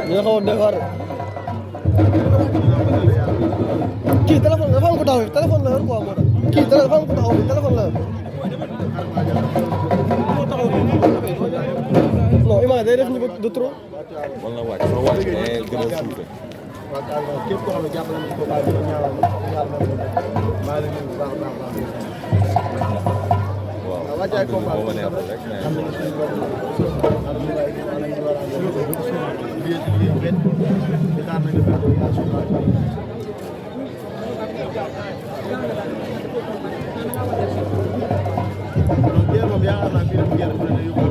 nga xawoon defar kii téléphone dafa am ko taxaw téléphone la yor quoi moo tax kii dafa am ko taxaw téléphone la yor non image day def niveau de trop wala wàcc soo wàcc mais gën a suufe képp koo xam ne jàppale na ko baax na ñaanal maa leen nuyu bu baax a baax waaw wàccaay combat moo ma neexul rek mais am nañu suñu bopp am nañu ay am nañu war a liggéey ci liggéey benn di xaar nañu benn donc guerre moom yaakaar naa bii dem guerre bu ne yóbbu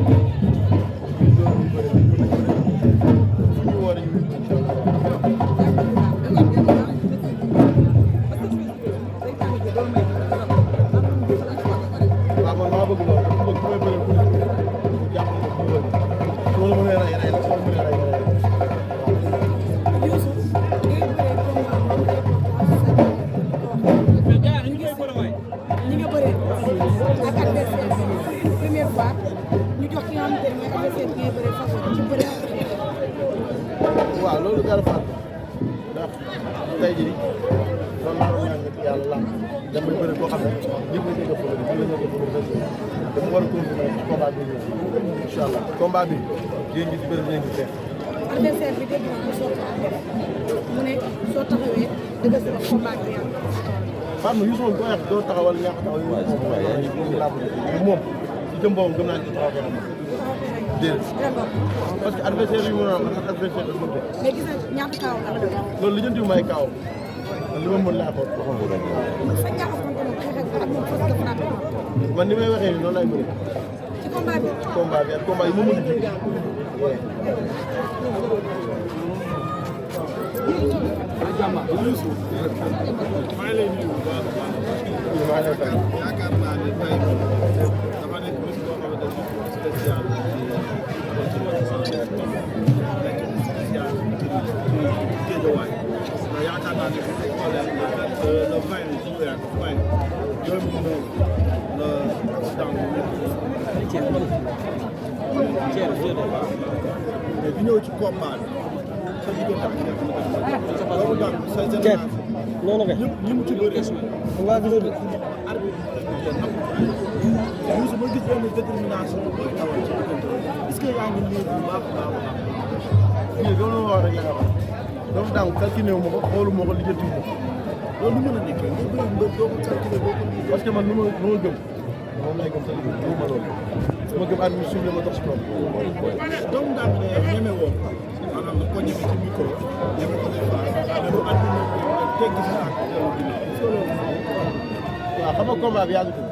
fu ñu war a ñu waaw man maa bëgg loolu bëgg ku may bëre ku jàpp na ko bëgg soo la mënee rey rey la soo la mënee rey rey ñi nga bëree ak adversaire première fois ñu jox ki nga xamante ne mooy adversaire bi ngay bëree façon ci bëri waaw loolu dara fàtt ndax tey jii loolu laa doon ñaan yàlla lamb damay bëri koo xam ne ñëpp la ñu def bëri ñu la ñu def bëri dafa war a continuer ci combat bi ñëw incha allah combat bi yéen ngi ci bëri yéen ngi xeex adversaire bi dégg naa ko soo mu ne soo taxawee dëgg sa combat bi yàlla Fatma Youssou moom ko wax doo taxawal ñàkk taxaw yi moom làmb moom ci jëm boobu gëm naa ci taxaw kenn déedéet parce que adversaire yi mu naan ak adversaire yi mënte mais gis nga ñaata kaaw la loolu li jëntiwu may kaaw li ma mën laa ko sa ñaata ko moom xeex ak moom fas nga frappé man ni may waxee nii noonu lay mëne ci combat bi combat bi ak combat yi ma mën a jóg maa ngi lay nuyu bu baax a baax. yaakaar naa ne tey dafa nekk bis boo xamante ne spécial ci nekk spécial ci Guédiawaye mais yaakaar naa ne bu ñu xoolee le 20 juillet 20 2009 la accident bu mais bi ñëw ci combat bi sa diggante ak loolu daal sa génération noonu nga ñëpp ñi mu ci bëri nga gis Youssou ma gis benn détermination booy dawal ci diggante est-ce que yaa ngi nii bu baax a baax fii loolu ma wax rek la nga wax doomu daangu calculé wu ma ko xoolu ma ko lijjanti wu ma ko loolu lu mën a nekkee nga bëri mbër doo ko calculé doo ko lii parce que man lu ma gëm moom lay gëm sa liggéey ma loolu sama gëm at mi suuf la ma dox si kaw doomu daal ne ñeme woon maanaam nga ko ñeme ci micro ñeme ko des fois mais bu at mi teggi sa ak waaw xam nga combat bi yàggatul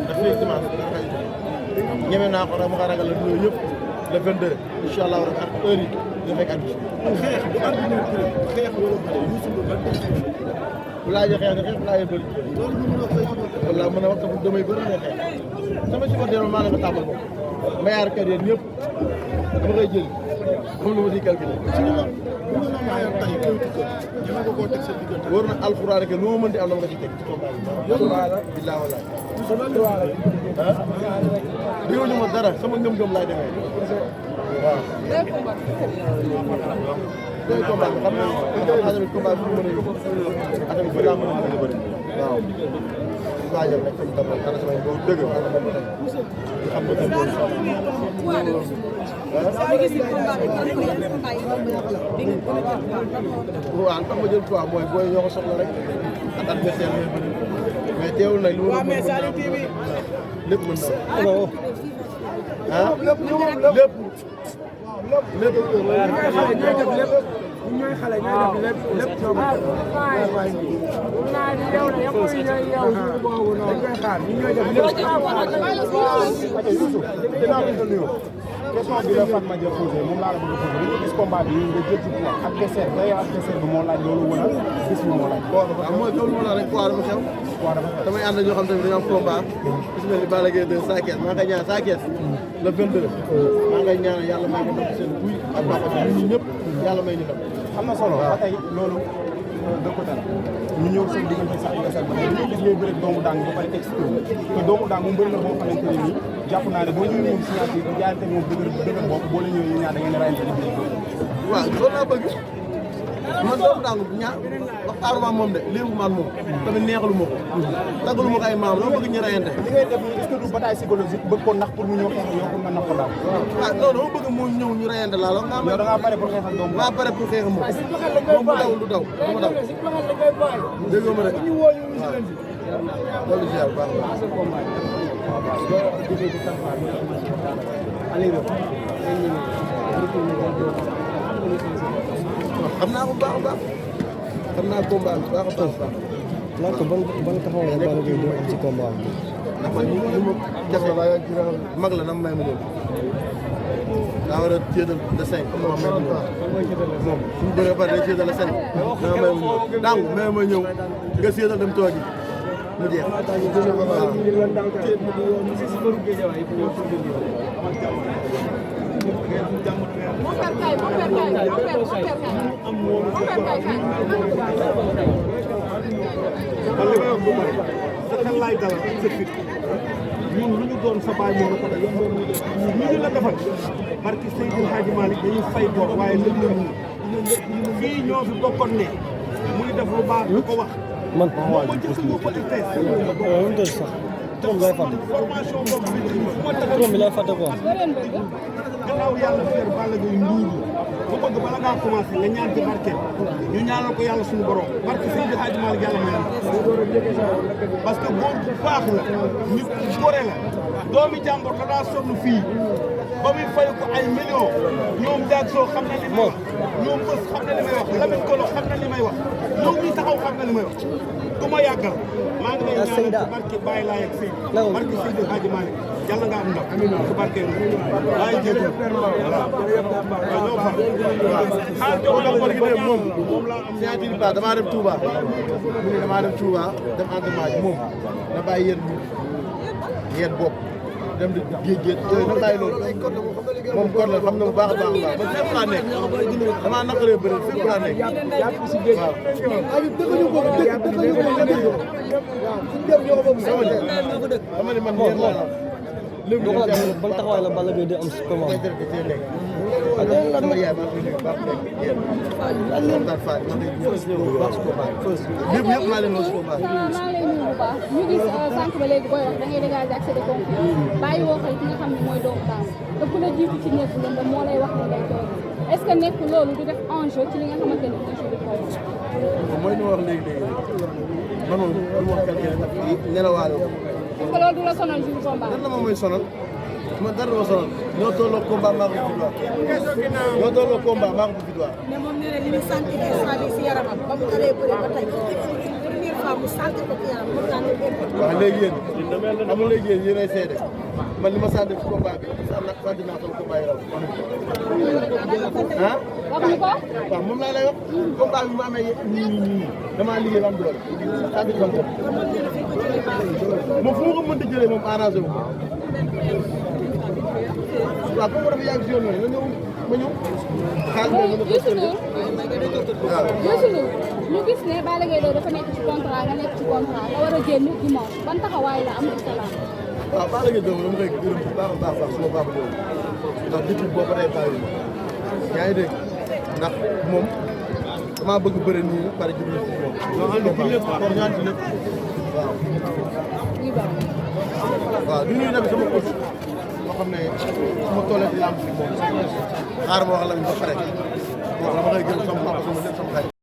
daf lay commencé ñeme naa ko rek ma ko ragal la loolu yëpp le 22 incha allah rek ak heure yi nga fekk at bi xeex bu at mi xeex wala bëre Youssou Ndour ban bu laajee xeex nga xeex bu laajee bëri loolu ñu mën a koy supporter wala mën a wax sax damay bëri nga xeex sama supporter maa leen ko tàmbal moom ma yaar kër yéen ñëpp dama koy jël moom la ma siy calculé ci li nga bu nga maayoon tey koy tukkal ñeme nga koo teg sa diggante wóor na alxuraan rek lu ma mënti am dama ko ci teg ci combat bi billaa wala diwuñu ma dara sama ngëm-ngëm laay demee waaw day combat bi xam naa tamit combat bi mën a yóbbu atamit bi laa mën a bëri waaw waajal rek sama tam ana samay boo dëgg xam nga tam boobu waaw tax ma jël poids mooy booy ñoo ko soxla rek ak adversaire may bëri mais teewul nag lu ma mën lépp mën na ah lépp ñooy xale ñooy def lépp question bi la Fatma Dia posé moom laa la bëgg a posé dañu gis combat bi nga jël ci poids adversaire day adversaire bi moo laaj loolu wala gis bi moo laaj waaw mooy loolu moo la rek poids dafa xew damay ànd ñoo xam tamit dañoo am combat gis nga ni Balla Gaye 2 Sa Thiès maa ngay ñaan Sa Thiès le 22 maa ngay ñaan yàlla may ko ndam seen buy ak Papa Sow ñun ñëpp yàlla may ñu ndam am na solo ba tey loolu de côté la ñu ñëw seen diggante sax adversaire ba dañoo gis ngay bëre doomu daang ba pare texte te doomu daang moom bëri na boo xamante ne nii jàpp naa ne boo ñëwee moom signature bi jaayante moom dëgër bopp boo la ñëwee ñaar da ngeen rayante waaw loolu laa bëgg man doomu daangu ñaar waxtaanuma moom de léegi man moom tamit neexalu ma ko taggalu ma ko ay maam dama bëgg ñu rayante li ngay def est-ce que du bataille psychologique bëgg ko ndax pour mu ñëw xeex yow pour nga nax ko daal ah non dama bëgg mu ñëw ñu rayante laa la nga yow da ngaa pare pour xeex ak doomu maa pare pour xeex moom bu daw du daw dama daw déggoo ma rek waaw loolu ziar bu baax xam naa ko baax a baax xam naa combat bi baax a baax. laaj ko ban taxawaay la Balla Gaye am ci combat bi. ndax man li ma jafe mag la na may ma ñëw daa war a téedal le 5 comme ma may ma ñëw moom suñu bëree ba pare day téedal le 5 dama may ma ñëw dangu may ma ñëw nga séedal dem toogi mu jeex waaw. man li may wax bu bari sa xel laay dalal sa fit ñun lu ñu doon sa baay moo la ko def ñu ñu la defal barki Seydou Hadji Malick dañuy fay bor waaye lëg la ñu fii ñoo fi bokkoon ne muy def lu baax lu ko wax man moom ma jël suñu ko teg sax turam lay fàtte formation boobu turam bi lay fàtte quoi. gannaaw yàlla feer Balla Gaye nduur bu bëgg bala ngaa commencé nga ñaan ci barkeel ñu ñaanal ko yàlla suñu borom barke Seydou Hadji Malick yàlla may parce que góor bu baax la nit gore la doomi jàmbor la daa sonn fii ba muy fay ko ay millions ñoom jaag soo xam na li may wax ñoom bës xam na li may wax Lamine Kolo xam na li may wax yow ñi taxaw xam na li may wax du ma yàggal maa ngi lay ñaanal ci barke Baye Laye ak Seydou barke Seydou Hadji Malick yàlla nga am ndam ci barke laay jéego moom signature ba damaa dem Touba mu ne damaa dem Touba dem entraînement ji moom na bàyyi yéen bopp dem di géej yooyu na bàyyi loolu moom kon la xam na bu baax a baax a baax man fépp laa nekk damaa naqaree bëri fépp laa nekk waaw. dama ne man yéen laa léegi nag ban taxawaay la Balla Gaye di am si combat bi. ak sama yaay maa ngi leen baax yéen ak ñoom daal Fatou maa ngi leen di baax si combat bi yëpp maa leen si combat bi. maa ngi lay nuyu bu baax ñu gis sànq ba léegi booy wax da ngay dégager accès de confiance bàyyi woo xel ki nga xam ne mooy doomu daal te ku la jiitu ci nekk lënd moo lay wax ne ngay toog est-ce que nekk loolu du def enjeu ci li nga xamante ne mooy suñu kaw. mooy li ma wax léegi man moom lu ma wax calculé ndax nelawaale ko. est-ce que loolu du la sonal suñu combat. lan la ma mooy sonal man dara ma sonal ñoo tolloo combat maa ko victoire ñoo tolloo combat maa ko victoire. mais moom nee na li muy sentir instant bi si yaramam ba mu dalee bëri ba tey première fois mu sentir ko ci yaram moom daal waaw léegi yéen xam nga léegi yéen ay seede man li ma sant ci combat bi sant naa sama combat yi raw ah. wax ñu ko. waaw moom laa lay wax combat bi mu amee nii damaa liggéey ba am doole sant sama bopp moom fu ma ko mënti jëlee moom arrangé wu ko waaw comme dafa yàgg si yoon noonu nga ñëw ma ñëw xaalis bi Youssou Ndour ñu gis ne Balla Gaye dafa nekk ci contrat nga nekk ci contrat nga war a génn dimanche ban taxawaay la am ci salaam. waaw Balla Gaye dama koy gërëm bu baax a baax suma baax boobu ndax depuis boobu day bàyyi yaa ngi dégg ndax moom damaa bëgg bëre nii pare jublu ci moom. ñoo ànd ci lépp kon ñu ànd ci lépp waaw. waaw du ñuy nag sama coach moo xam ne su ma tollee ci làmb bi moom xaaral ma wax la ba pare bon dama koy gërëm sama papa sama lépp sama xarit